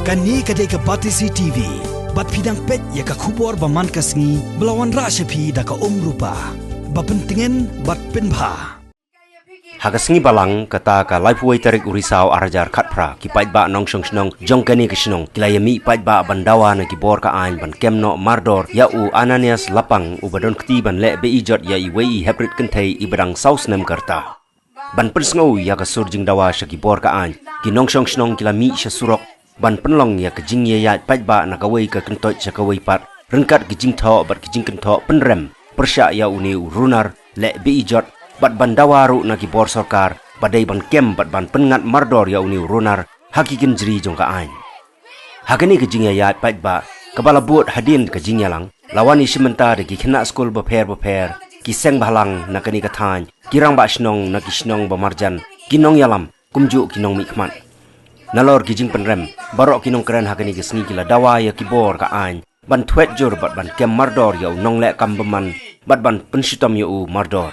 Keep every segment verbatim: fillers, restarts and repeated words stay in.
Kane ka dei ka Batesi T V. Bad phi dang peit ïa ka khubor ba man ka sngi ba la wanrah sha phi da ka Umrupa. Ba pyntngen bad pynbha. Ha ka sngi Balang, kata ka laiphew wei tarik u Risaw ar hajar khatphra, ki paidbah nongshong shnong jong kane ka shnong ki la ïamih paidbah ban dawa na ki bor ka aiñ ban kem noh mardor ïa u Ananias Lapang, uba don kti ban leh beiijot ïa iwei i heprit kynthei iba dang saw snem ka rta. Ban pynsngew ïa ka sur jingdawa sha ki bor ka aiñ, ki nongshong shnong ki la mih sha surok ban pynlong ïa ka jingïaid paidbah na kawei ka kyntoit sha kawei pat, ryngkat ki jingthoh bad ki jingkynthoh pynrem pyrshah ïa une u runar leh beiijot, bad ban dawa ruh na ki bor sorkar ba dei ban kem bad ban pynngat mardor ïa une u runar ha ki kynjri jong ka aiñ. Ha kane ka jingïaid paidbah kaba la bud hadien ka jingïalang, la wan ïashim bynta da ki khynnah skul bapher bapher, ki seng bhalang na kane ka thaiñ, ki rangbah shnong na ki shnong ba marjan, ki nongïalam, kumjuh ki nongmihkhmat. Nalor ki jingpynrem, baroh ki nongkren ha kane ka sngi ki la dawa ïa ki bor ka aiñ ban thwet jur bad ban kem mardor ïa u nongleh kam bymman, bad ban pynshitom ïa u mardor.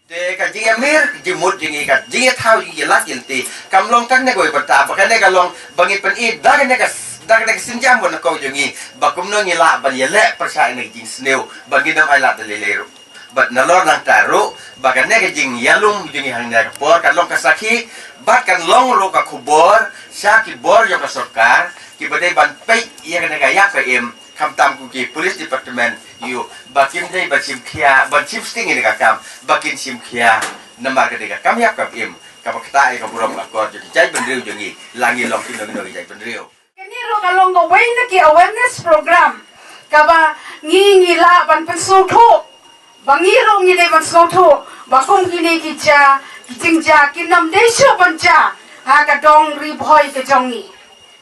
Te ka jingïamir, ka jingmut jong ngi, ka jingïathaw, jingïalap ïalti, kam long tang na kawei pat, ba kane ka long ba ngi pyni da kane ka, da kane ka sienjam na kawei jong ngi ba kumno ngi lah ban ïaleh pyrshah ïa ka jingsniew ba ngin ym ailad da lei lei ruh. Bad nalor nangta ruh ba kane ka jingïalum jong ngi hangne ka por kan long ka sakhi, bad kan long ruh ka khubor sha ki bor jong ka sorkar kiba dei ban peit ïa kane ka ïap ka im, khamtam kum ki police department, ïoh ba kim dei ban shim khia, ban shim sting ïa ka kam, ba kin shim khia namar ka dei ka kam ïap kam im kaba ktah ïa ka burom ka akor jong ki jaitbynriew jong ngi, la ngi long kino kino ki jaitbynriew. Kane ruh ka long kawei na ki awareness program kaba ngi, ngi lah ban pynsngewthuh, ba ngi ruh ngi dei ban sngewthuh ba kum kine ki jia, ki jingjia kin ym dei shuh ban jia ha ka dong Ri Bhoi ka jong ngi.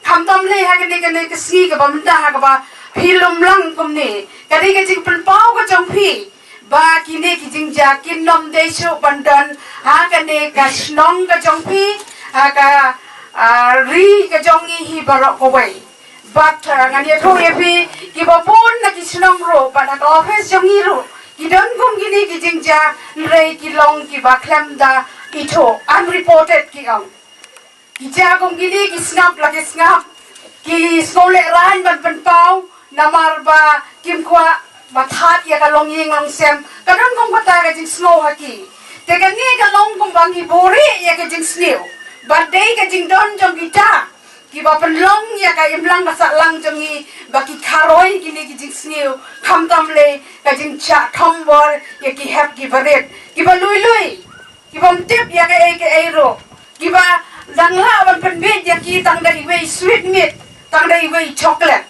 Khamtam lei ha kane, kane ka sngi kaba mynta ha kaba phi lum lang kumne, ka dei ka jingpynpaw ka jong phi ba kine ki jingjia kin ym dei shuh ban don ha kane ka shnong ka jong phi, ha ka, ah, ri ka jong ngi hi baroh kawei. Bad, ah, ngan ïathuh ïa phi, kiba bun na ki shnong ruh bad ha ka office jong ngi ruh ki don kum kine ki jingjia, hynrei ki long kiba khlem da ithuh, unreported ki ong. Ki jia kum kine ki sngap la ki sngap, ki sngewlehraiñ ban pynpaw namar ba kim kwah ba thad ïa ka longïing longsem. Ka don kum kata ka jingsngew ha ki. Te kane ka long kumba ngi buhrieh ïa ka jingsniew ba dei ka jingdon jong kita kiba pynlong ïa ka imlang ka sahlang jong ngi ba ki kharoi kine ki jingsniew, khamtam lei ka jingjah thombor ïa ki hep ki barit kiba lui lui, kiba ym tip ïa kaei kaei ruh, kiba dang lah ban pynbeit ïa ki tang da iwei i sweet meat, tang da iwei i chocolate.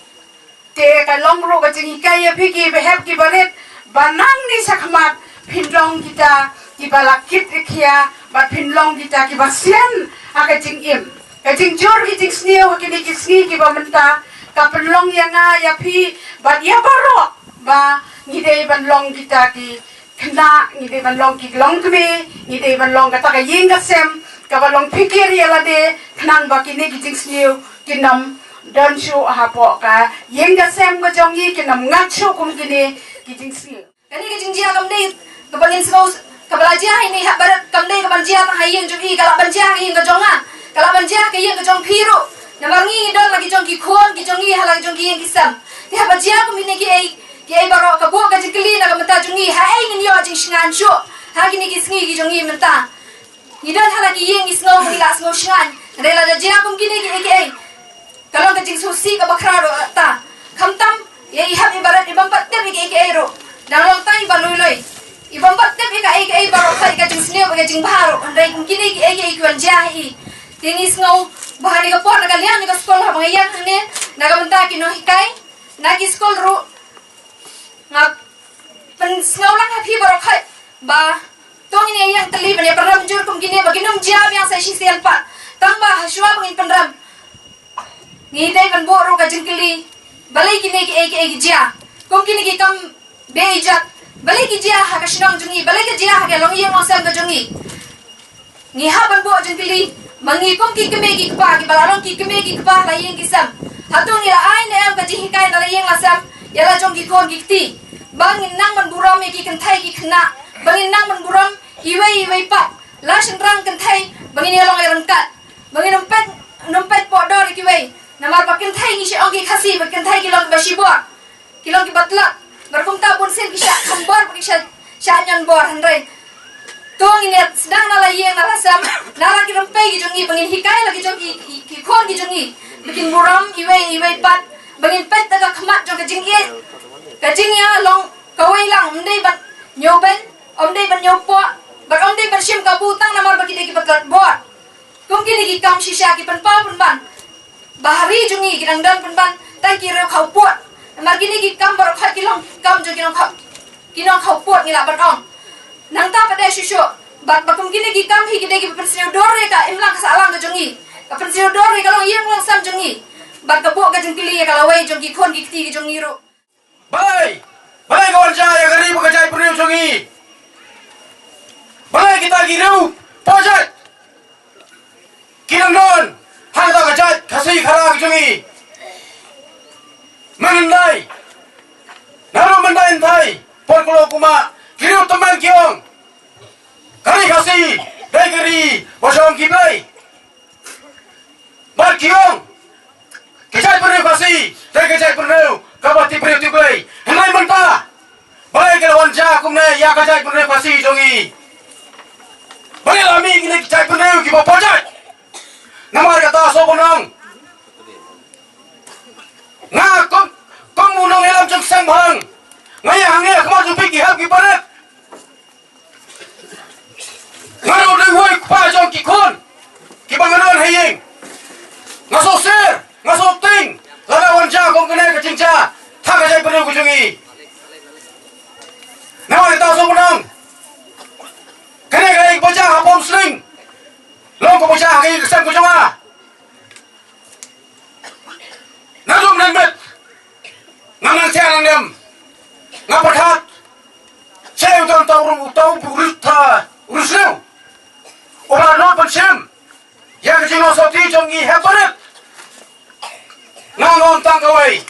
Te ka long ruh ka jinghikai ïa phi kiba hep kiba rit ba nangne shakhmat phin long kita kiba la kit khia bad phin long kita kiba sian ha ka jingim. Ka jingjur ki jingsniew ha kine ki sngi kiba mynta ka pynlong ïa nga, ïa phi bad ïa baroh ba ngi dei ban long kita ki khynnah, ngi dei ban long ki longkmie, ngi dei ban long kata ka ïing ka sem kaba long phikir ïa lade, khnang ba kine ki jingsniew kin ym don shuh hapoh ka ïing ka sem ka jong ngi, kin ym ngat shuh kum kine ki jingsniew. Kane ka jingjia kam dei kaba ngin sngew, kaba la jia ha ine i hap barit, kam dei kaban jia tang ha ïing jong i, ka lah ban jia ha ïing ka jong nga, ka lah ban jia ha ka ïing ka jong phi ruh. Namar ngi don la ki jong ki khun ki jong ngi ha la ki jong ki ïing ki sem. Te haba jia kum kine kiei kiei baroh, ka buh ka jingkylli na ka bynta jong ngi, haei ngin ïoh jingshngaiñ shuh ha kine ki sngi ki jong ngi mynta. Ngi don ha la ki ïing, ngi sngew ba ngi la sngew shngaiñ, hynrei lada jia kum kine kiei kiei, ka long ka jingsngewsih kaba khraw ruh kata. Khamtam ïa i hep i barit, i bym pat tip ïa kiei kiei ruh, dang long tang iba lui lui, i bym pat tip ïa kaei kaei baroh, ka jingsniew bad ka jingbha ruh, hynrei kum kine kiei kiei ki wan jia ha i. Te ngi sngew ba ha kane ka por, na ka liang jong ka skul haba nga ïeng hangne, na ka bynta ki nonghikai na ki skul ruh, nga pynsngewlang ha phi baroh khoit ba to ngin ïa ïeng tylli ban ïa pynrem jur kum kine ba kin ym jia biang sa shisien pat. Tang ba ha shuwa ba ngin pynrem, ngi dei ban buh ruh ka jingkylli, balei kine kiei kiei ki jia, kum kine ki kam beiijot, balei ki jia ha ka shnong jong ngi, balei ki jia ha ka longïing longsem ka jong ngi. Ngi hap ban buh jingkylli ma ngi kum ki kmie ki kpa kiba la long ki kmie ki kpa la ïing ki sem. Hato ngi la ai ne em ka jinghikai na la ïing la sem ïa la jong ki khun ki kti, ba ngin nang ban burom ïa ki kynthei ki khynnah, ba ngin nang ban burom iwei iwei pat, la shynrang kynthei, ba ngin ïa long ïa ryngkat, ba ngin ym peit, ym peit poh dor ïa kiwei. Namar ba kynthei ngi shu ong ki Khasi ba kynthei ki long ba shibor, ki long ki ba tlot. Bad kumta bun sien ki shah kham bor, ki shah, shah ñion bor, hynrei to ngin ïa sdang na la ïing na la sem, na la ki rympei ki jong ngi, ba ngin hikai la ki jong ki, ki, ki khun ki jong ngi ba kin burom iwei iwei pat, ba ngin peit da ka khmat jong ka jingïeit, ka jingïalong kawei lang, ym dei ban ñiewbeiñ, ym dei ban ñiewpoh, bad ym dei ban shim kabu tang namar ba ki dei ki ba tlot bor. Kum kine ki kam shisha ki pynpaw pynban ba ha ri jong ngi ki dang don pynban tang ki riew khawpud. Namar kine ki kam baroh khoit ki long kam jong ki nongkhaw, ki nongkhawpud, ngi lah ban ong. Nangta pat de shuh shuh, bad ba kum kine ki kam hi ki dei ki pynsngew dor ïa ka imlang ka sahlang ka jong ngi, ka pynsngew dor ïa ka longïing longsem jong ngi, bad ka buh ka jingkylli ïa ka lawei jong ki khun ki kti ki jong ngi ruh. Balei? Balei ka wan jia ïa ka ri bad ka jaitbynriew jong ngi? Balei kita ki riew poh jait ki dang don ha kata ka jait Khasi Khara ka jong ngi? Myndai, naduh myndai hynthei por khlong kumba ki riew tymmen ki ong, ka ri Khasi dei ka ri ba shong ki blei. Bad ki ong, ka jaitbynriew Khasi dei ka jaitbynriew kaba tip briew tip Blei. Hynrei mynta, balei ka la wan jia kumne ïa ka jaitbynriew Khasi jong ngi? Balei la mih kine ki jaitbynriew kiba poh jait? Namar kata, sohbynriew, nga kum, kum u nongïalam jong seng bhang, nga ïa hangne ha khmat jong phi ki hep ki barit. Nga ruh dei uwei u kpa jong ki khun kiba nga don ha ïing. Nga sngewsih, nga sngewtieng lada wan jia kum kane ka jingjia ha ka jaitbynriew ka jong ngi. Namar kata, sohbynriew, kane ka dei kaba jia ha Pumsning, long kaba jia ha ka ïing ka sem ka jong nga. Naduh mynmiet nga nang thiah nang dem, nga pyrkhat, sha u don uta u rum, uta u rit, uta u rit sniew uba nud ban shim ïa ka jingnongsawti jong ngi hep barit. Nga ong tang kawei,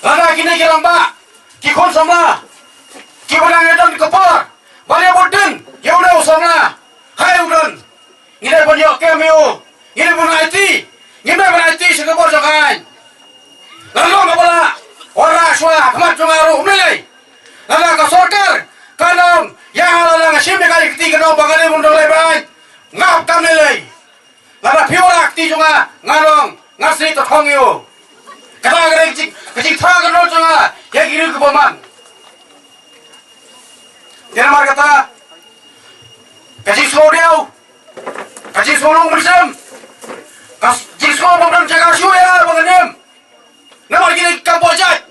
lada kine ki rangbah, ki khun samla kiba nang ïa don ka por ban ïa bud dien ïa une u samla, hai u don, ngi dei ban ïoh kem ïa u, ngi dei ban aiti, ngim dei ban aiti sha ka bor jong ka aiñ. Lada long kaba lah, wanrah shuwa ha khmat jong nga ruh, ym lei lei. Lada ka sorkar kan ong ïa nga lada nga shim ïa ka ri kti, kan ong ba nga dei ban dang lei ban aiñ, nga kam lei lei. Lada phi wanrah kti jong nga, nga ong nga sngewthuh ïa u. Kata ka dei ka jing, ka jingthrang ka jong nga ïa ki riew kiba man. Te namar kata, ka jingsngewdiaw, ka jingsngew lung mynsiem, ka s-, jingsngew bym don jaka shuh ïa ba ngan im. Namar kine ki kam poh jait,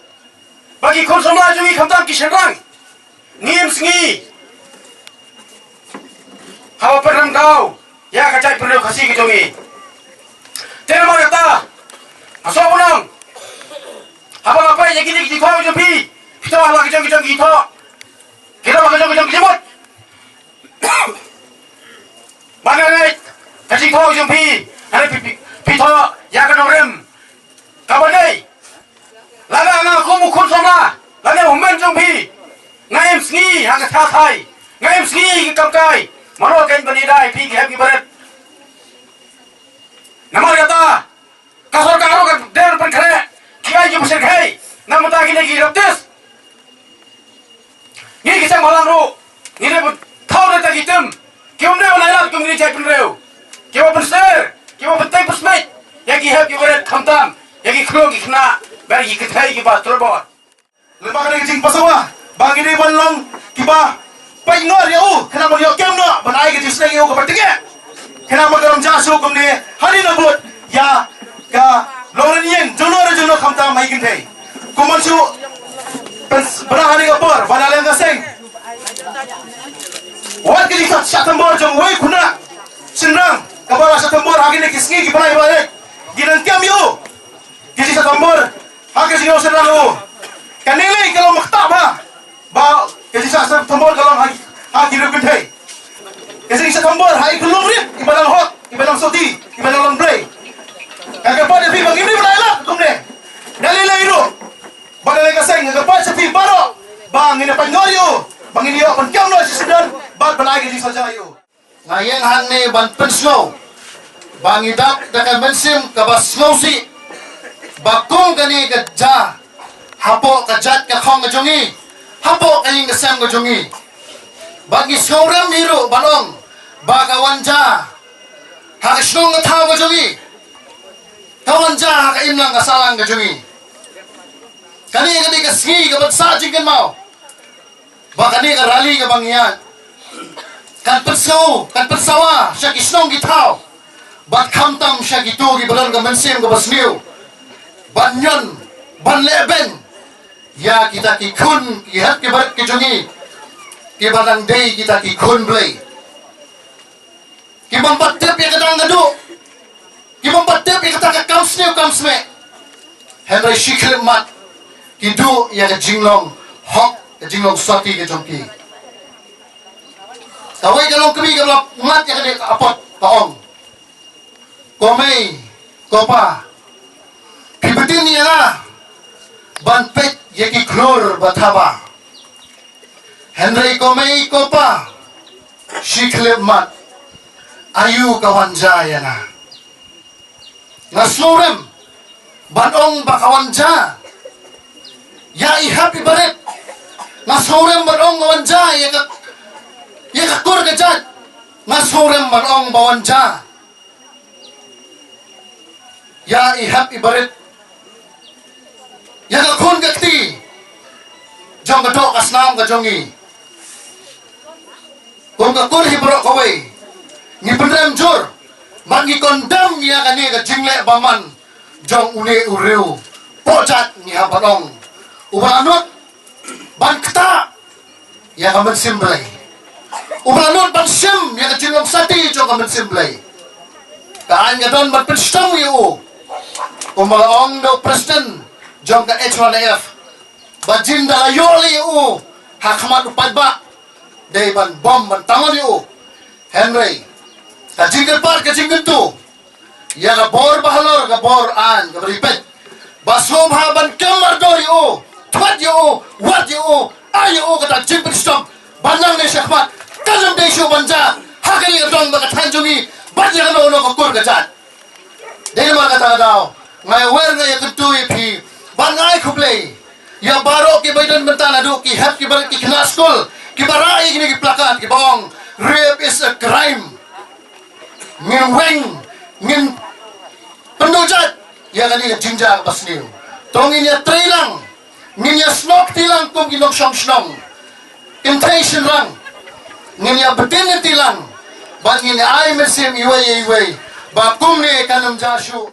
ba ki khun samla jong ngi khamtam ki shynrang, ngim sngi haba pynrem daw ïa ka jaitbynriew Khasi ka jong ngi. Te namar kata, nga sngewbha ban ong, haba nga peit ïa kine ki jingthoh jong phi, phi thoh la ka jong ka jong ki thoh, ki thoh la ka jong ka jong ki jingmut. Ba nga ngeit ka jingthoh jong phi, hynrei phi, phi, phi thoh ïa ka nongrim kaba dei. Lada nga kum u khun samla lane u hynmen jong phi, nga im sngi ha ka thaiñ, nga im sngi ha ka kamkai, mano kein ban ïada ïa phi ki hep ki barit? Namar kata, ka sorkar ruh ka dei ban pynkhreh ki aiñ ki ba shyrkhei na bynta kine ki raptis. Ngi ki seng bhalang ruh ngi dei ban thaw da kita ki tim, ki bym dei ban ailad kum kine ki jaitbynriew kiba pynsir, kiba pynteng pynsmit ïa ki hep ki barit, khamtam ïa ki khlung ki khynnah bad ïa ki kynthei kiba tlot bor. Lyngba kane ka jingpasawa ba ngi dei ban long kiba peit ngor ïa u, khnang ban ïoh kem noh ban ai ka jingsneng ïa u kaba tyngeh, khnang ba ka ram jia shuh kumne hadien ba bud ïa ka longrynieng jong no re jong no, khamtam ha ki kynthei. Kum ban shu pynbna ha kane ka por ba na liang ka seng, wat ka jingshah thombor jong uwei u khynnah shynrang kaba la shah thombor ha kine ki sngi kiba lai ba leit, ki nang kem ïa u. Ka jingshah thombor ha ka jingïaseng lang u, kane lei ka long ba ktah bha ba ka jingshah thombor ka long ha, ha ki riew kynthei. Ka jingshah thombor ha i khyllung rit iba nang hok, iba nang soti, iba nang long blei. Nga kyrpad ïa phi ba ngin ym lai lad kumne. Nga lei lei ruh ba nga lei ka seng, nga kyrpad ïa phi baroh ba ngin ïa pynïoh ïa u, ba ngin ïoh ban kem noh shi syndon bad ban ai ka jingsngewsih ïa u. Nga ïeng hangne ban pynsngew Ba ngi dap da ka mynsiem kaba sngewsih ba kum kane ka jia hapoh ka jait ka khong ka jong ngi, hapoh ka ïing ka sem ka jong ngi. Ba ngi sngewrem hi ruh ban ong ba ka wan jia ha ka shnong ka thaw ka jong ngi, ka wan jia ha ka imlang ka sahlang ka jong ngi. Kane ka dei ka sngi kaban sah jingkynmaw. Ba kane ka rally kaba ngi ïaid kan pynsngew, kan pynsawa sha ki shnong ki thaw, bad khamtam sha kito kiba don ka mynsiem kaba sniew ban ñion, ban leh beiñ ïa kita ki khun ki hep ki barit ki jong ngi, kiba dang dei kita ki khun Blei. Ki bym pat tip ïa ka dang ka duh, ki bym pat tip ïa kata ka kam sniew kam smeh. Hynrei shi khyllipmat ki duh ïa ka jinglong hok, ka jinglong sati ka jong ki. Kawei ka longkmie kaba la mad ïa kane ka apot ka ong, ko mei, ko pa, phi btin ïa nga ban peit ïa ki khlur ba thaba. Hynrei ko mei ko pa, shi khyllipmat aïu ka wan jia ïa nga. Nga sngewrem ban ong ba ka wan jia ïa i hep i barit. Nga sngewrem ban ong ba wan jia ïa ka, ïa ka kur ka jait. Nga sngewrem ban ong ba wan jia ïa i hep i barit, ïa ka khun ka kti jong ka doh ka snam ka jong ngi. Kum ka kur hi baroh kawei, ngi pynrem jur bad ngi condemn ïa kane ka jingleh bymman jong une u riew pojat, ngi hap ban ong, uba la nud ban ktah ïa ka mynsiem Blei, uba la nud ban shim ïa ka jinglong sati jong ka mynsiem Blei. Ka aiñ ka don ban pynshitom ïa u, kumba la ong da u president jong ka H Y F, ba jin da la ïoh lei ïa u ha khmat u paidbah, dei ban bom ban tangol ïa u. Hynrei ka jingkyrpad ka jingkyntu ïa ka bor bahalor, ka bor aiñ kaba ri peit, ba sngewbha ban kem mardor ïa u, thwet ïa u, wad ïa u, ai ïa u kata jingpynshitom ban nang ne shakhmat. Kan ym dei shuh ban jia ha kane ka dong bad ka thaiñ jong ngi bad ïa kano kano ka kur ka jait. Dei namar kata ka daw nga ïawer, nga ïakyntu ïa phi bad nga ai khublei ïa baroh kiba ïadon bynta, naduh ki hep, kiba, ki khynnah skul, kiba rah ïa kine ki placard kiba ong rape is a crime. Ngin weng, ngin pyndonkam ïa kane ka jingjia kaba sniew. To ngin ïatrei lang, ngin ïasnoh kti lang kum ki nongshong shnong, kynthei shynrang. Ngin ïabtin kti lang bad ngin ai mynsiem iwei ïa iwei ba kumne kan ym jia shuh.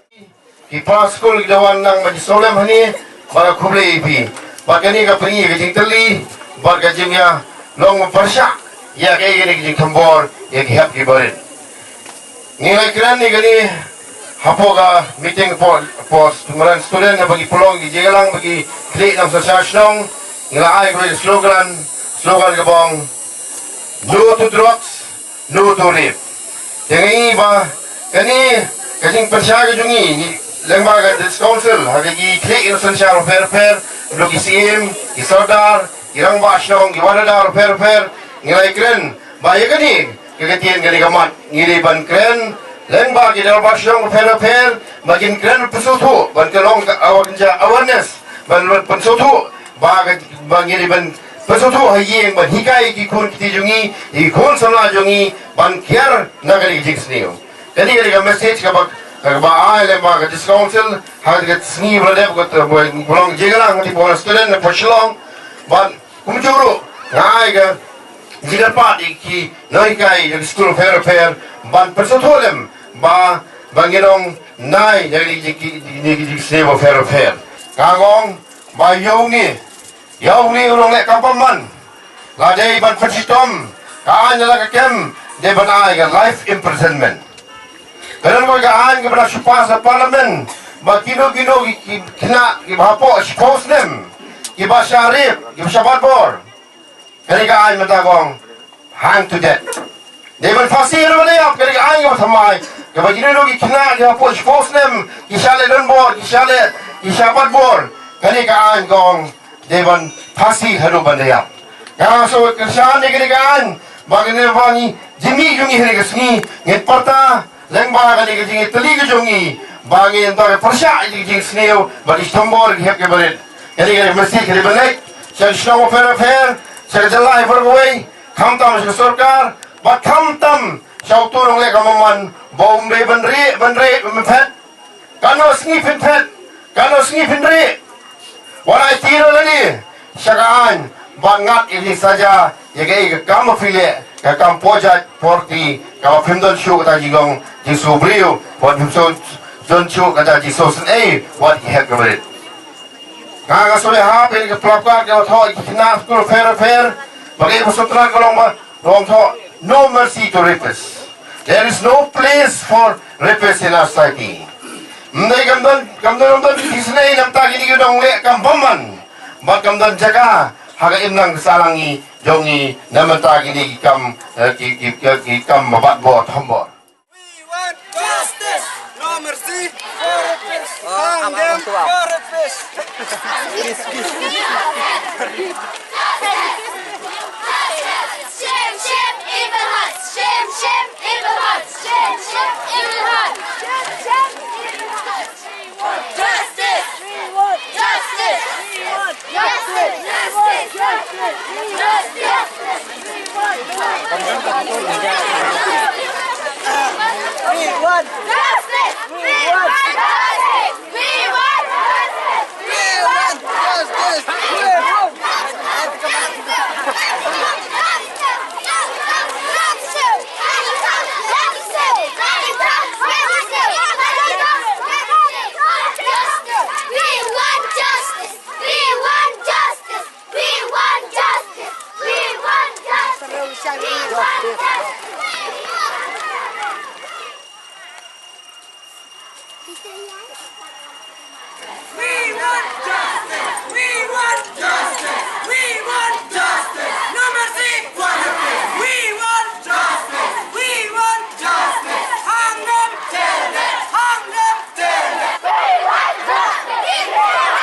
Ki para skul ki da wan nang ban sngewlem hangne, bad khublei ïa phi. Bad kane ka pyni ka jingtylli bad ka jingïalong pyrshah ïa kaei kane ka jingthombor ïa ki hep ki barit. Ngi la kren ïa kane hapoh ka meeting hapoh, hapoh Sumran student, ba ki pynlong ki jingïalang, ba ki khlieh nongshong shnong. Ngi la ai ka slogan, slogan kaba ong, "No to drugs, no to rape." Te nga i ba kane ka jingpynshai ka jong ngi, ngi lyngba ka District Council, ha ka jingkhlieh ki nongshong shnong bapher bapher, ki C M, ki sordar, ki rangbah shnong, ki wahadar bapher bapher, ngi la kren ba ïa kane ka ktien kane ka mat ngi dei ban kren lyngba ki dorbar shnong bapher bapher, ba kin kren pynsngewthuh, ban ka long ka awa-, awareness, ban, ban pynsngewthuh, ba ka, ba ngi dei ban pynsngewthuh ha ïing, ban hikai ki khun kti jong ngi, ki khun samla jong ngi ban kiar na kane ka jingsniew. Kane ka dei ka message kaba, kaba ai lyngba ka District Council ha ka sngi ba la dep, ka, ka, ba long jingïalang ha ki para student na Shillong. Bad kumjuh ruh nga ai ka jingkyrpad ïa ki nonghikai jong ki skul bapher bapher ban pynsngewthuh lem ba, ba ngin ym nai ïa ki, ki, ki, ki, ki jingsniew bapher bapher. Nga ong ba ïa une, ïa une u nongleh kam bymman, la dei ban pynshitom, ka aiñ la ka kem, dei ban ai ka life imprisonment. Ka don ka aiñ kaba la shu pass ha Parliament ba kino kino ki, ki khynnah kiba hapoh shiphew snem, kiba shah rape, kiba shah bat bor, kane ka aiñ mynta ka ong hang to death. Dei ban phasi ruh ban ïap, kane ka aiñ kaba thymmai, kaba kino kino ki khynnah kiba hapoh shiphew snem ki shah leh donbor, ki shah leh, ki shah bat bor, kane ka aiñ ka ong dei ban phasi haduh ban da ïap. Nga sngewkyrshan ïa kane ka aiñ, ba kane ba ngi, jingmih jong ngi ha kane ka sngi, ngin pyrta Lyngba kane ka jingïatylli ka jong ngi ba ngin ïa pyrshah ïa ka jingsniew bad i thombor ki hep ki barit. Kane ka message ka dei ban leit sha ki shnong bapher bapher, sha ka jylla bapher bapher, khamtam sha ka sorkar bad khamtam sha uto u nongleh kam bymman ba um dei ban rieh ban rieh ban phet. Katno sngi phin phet, katno sngi phin rieh. Wat ai ti ruh lane sha ka aiñ ban ngat ïa ki saja ïa kaei ka kam ba phi leh, ka kam pojait porti, kaba phim don shuh kata ka jinglong jingsngewbriew, wat phim don shuh kata ka jingsngewsynei wat ki hep ki barit. Nga nga sngewlehap ïa ka placard kaba thoh ïa ki khynnah skul pher pher ba kaei ba sngewtynnat ka long ba long thoh, "No mercy to rapists. There is no place for rapists in our society." Ym dei, kam don, kam don, kam don jingsnei na bynta kine ki nongleh kam bymman bad kam don jaka ha ka imlang ka sahlang jong ngi na bynta kine ki kam, eh, ki, ki, ki, ki kam ba bad bor thombor. We want justice! No mercy for rapists! Hang them for rapists! Shame, shame, evil hearts! Shame, shame, evil hearts! Shame, shame, evil hearts! Shame, shame, evil hearts! We want justice! We want justice! We want justice! We want justice! We want justice! We want justice! We want justice! We want justice! We want justice! We want justice! We want justice! We want justice! We want justice! We want justice! We want justice! We want justice! We want justice! We want justice! No mercy for the rapists! We want justice! We want justice! Hang them till death! Hang them till death! We want justice! We want justice!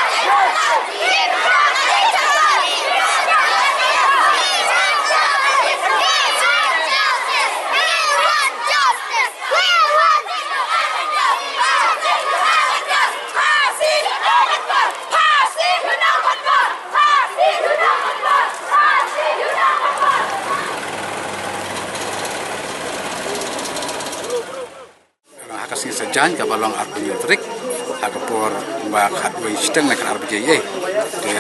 We want justice! We want justice! Ha ka sngi Saitjaiñ kaba long arphew hynñiew tarik, ha ka por ba khatwei shiteng ne khatar baje ei. Te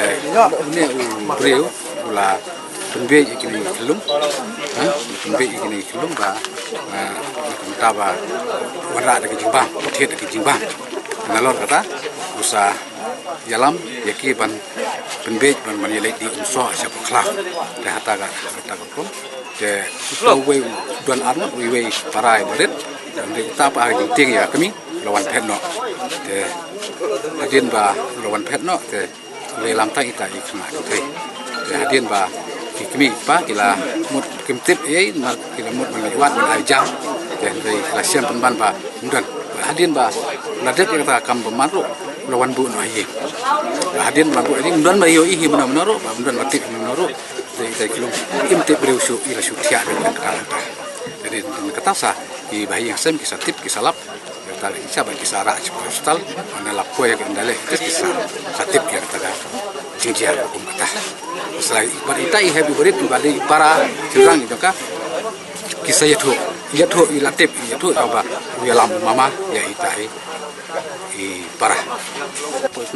une u briew u la pynbiej ïa kine ki khyllung, ha, pynbiej ïa kine ki khyllung ba, ba, ba kumta ba wanrah da ka jingbam, thied da ka jingbam. Nalor kata u sa ïalam ïa ki ban pynbiej ban, ban ïaleit ïa u soh sha Pukhlaw. Te hata ka, hata ka kum. Te uta uwei u don ar ngut, uwei para i barit. Te uta pa ha jingtieng ïa ka kmie u la wan phet noh. Te hadien ba u la wan phet noh te u la ïalam tang ita i khynnah kynthei. Te hadien ba ki kmie ki kpa ki la mut kim tip ei, namar ki la mut ban leit wad ban ai jam. Te hynrei ki la shem pynban ba ym don. Hadien ba la dep ïa kata ka kam bymman ruh u la wan buh noh ha ïing. Hadien ba la buh ha ïing ym don ba ïohi hi mano mano ruh, ba ym don ba tip hi mano ruh. Te ita i khyllung im tip briew shuh, i la shu thiah da kata kata. Te dei kata sa kiba ha ïing ha sem ki sa tip, ki sa lap. Ïa kata lei ki sa, bad ki sa rah sha hospital. Ynda la poi ïa ka, ynda leh test ki sa, sa tip ïa kata ka jingjia kum kata. Sa bad ita i hep i barit, bad i para shynrang i jong ka, ki sa ïathuh, ïathuh, i la tip, ïathuh ba u ïalam u mama ïa ita i, i para.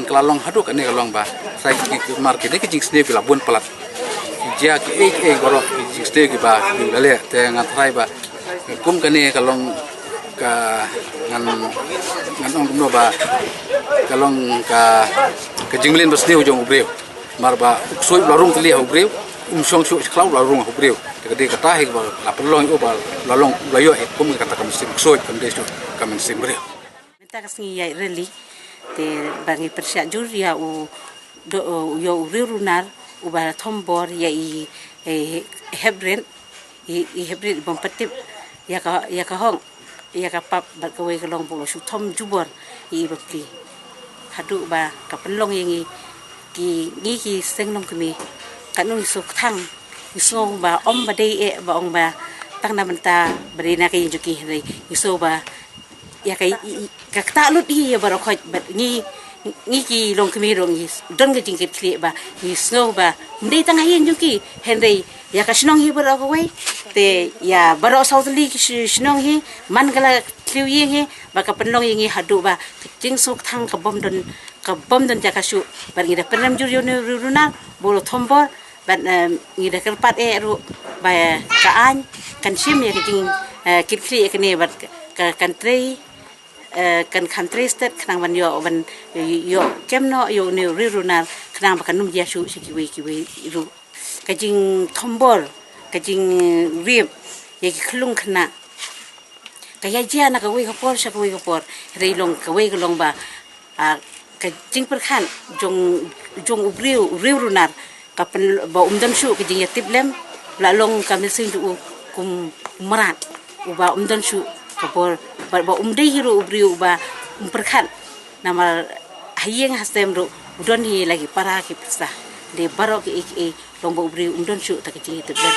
Ka la long haduh kane ka long ba sa ki, ki mar ki dei ki jingsniew ki la bun palat. Ki jia kiei kiei baroh ki jingsniew kiba ki la leh, te nga tharai ba kum kane ka long ka, ngan, ngan ong kumno ba ka long ka, ka jingmlien basniew jong u briew. Namar ba u ksuid u la rung tylli ha u briew, um shong shuh sha khlaw u la rung ha u briew. Te ka dei kata hi ba la pynlong ïa u ba la long, la ïoh ïa kum kata ka mynsiem ksuid, kam dei shuh ka mynsiem briew. Mynta ka sngi ïa i rally te ba ngi pyrshah jur ïa u, do, u, ïa u riew runar uba thombor ïa i, i hep rit, i, i hep rit i bym pat tip ïa ka, ïa ka hok ïa ka pap, bad kawei ka long ba u la shu thom jubor ïa i bapli. Haduh ba ka pynlong ïa ngi ki, ngi ki seng longkmie, katno ngi sngewthuh, ngi sngew ba ym ba dei eh ba ong ba tang na mynta ba dei na ka ïing jong ki, hynrei ngi sngew ba ïa ka, i, i, ka ktah lut hi ïa baroh khoit, bad ngi, ngi ki longkmie ruh ngi don ka jingkitkhlieh ba ngi sngew ba ym dei tang ha ïing jong ki, hynrei ïa ka shnong hi baroh kawei, te ïa baroh saw tylli ki sh-, shnong hi, man ka la thliew ïing hi, ba ka pynlong ïa ngi haduh ba ka jingsngewthuh ka bym don, ka bym don jaka shuh, bad ngi da pynrem jur ïa une u riewrunar, bad u thombor, bad, em, ngi da kyrpad eh ruh ba ka aiñ kan shim ïa ka jing, eh, kitkhlieh ïa kane, bad ka, ka, kan trei, eh, kan, kan trei stet khnang ban ïoh, ban ïoh kem noh ïa une u riewrunar khnang ba kan ym jia shuh sha kiwei kiwei ruh. Ka jingthombor, ka jingriep ïa ki khyllung khynnah ka ïa jia na kawei ka por sha kawei ka por. Hynrei long kawei ka long ba, ah, ka jingpyrkhat jong, jong u briew, u riewrunar, ka pyn, ba um don shuh ka jingïatiplem, la long ka mynsiem jong u kum u mrad, uba um don shuh ka bor, ba, ba um dei hi ruh u briew uba um pyrkhat. Namar ha ïing ha sem ruh u don hi la ki para ki pisa. Dei baroh kiei kiei long ba u briew um don shuh ta ka jingïatiplem.